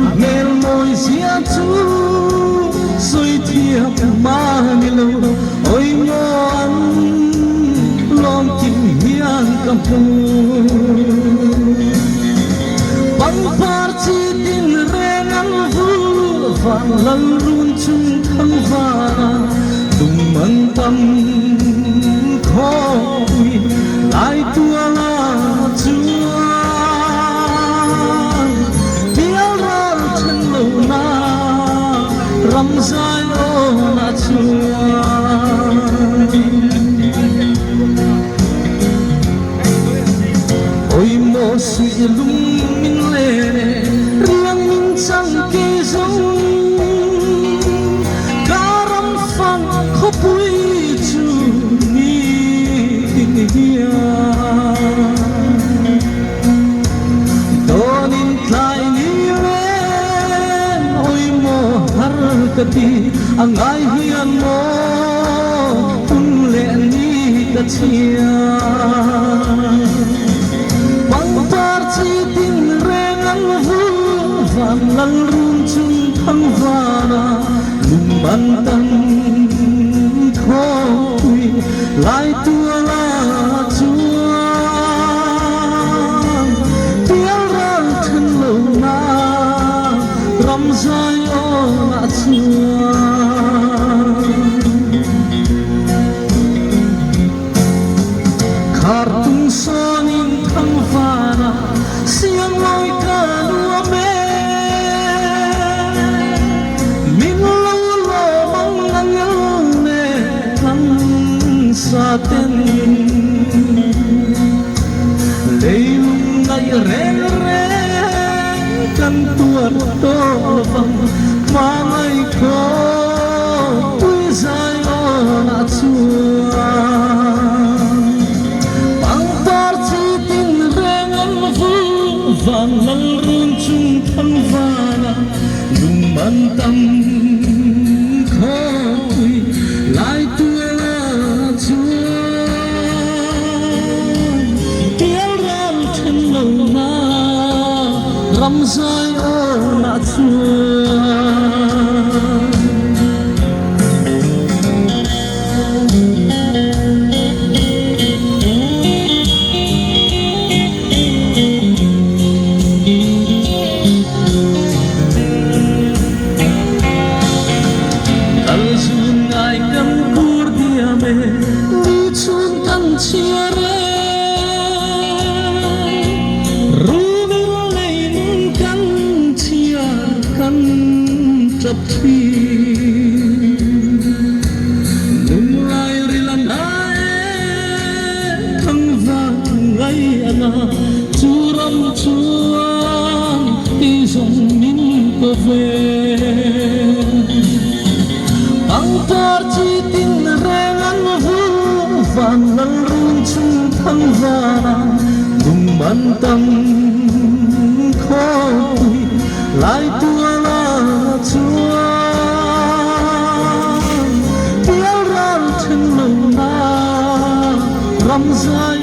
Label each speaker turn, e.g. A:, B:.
A: An hmel mawi zia chu sawi thiam mah ni lo, awi maw an lawm kim hian ka hmu. Pangpar chi tin reng an vul van lal run chung thang vana lung an tam khawpui lai tuala chuan bial ral then lo na ram zai awnah chuan. Oi maw suih lung min len e, riang min chang ke zo. Ka ram fang khawpui chu ni tin hian. Dawn in tlai ni len, oi maw har ka ti, a ngai hian maw kum leh ni ka chhia. Pangpar chi tin reng an vul van lal rum chung thang vana lung an tam khawpui lai tuala chuan pial ral then lo na ram zai awnah chuan. Khar tung sawnin thang vana siang lawi ka nuam e. Min lo lawm ang angel le thlang sa ten. Leilung ngaih reng reng kan tuar tawh lovang hmangaih thaw pui zai awnah chuan pangpar chi tin reng an vul van lal run chung thang vana lung man tam khawpui lai tuala chuan pial ral then lo na ram zai awnah chuan. Kal zun ngai kan kur diam e, ni chhun kan chhiar e. Ruvil lei kan chhiar kan tap thin. Nunglai ril a na e, thangva ngai a na, chu ram chuan ti zawng min ko ve. Pangpar chi tin reng an vul van lal run chung thang vana lung man tam khawpui lai tuala chuan pial ral then lo na ram zai.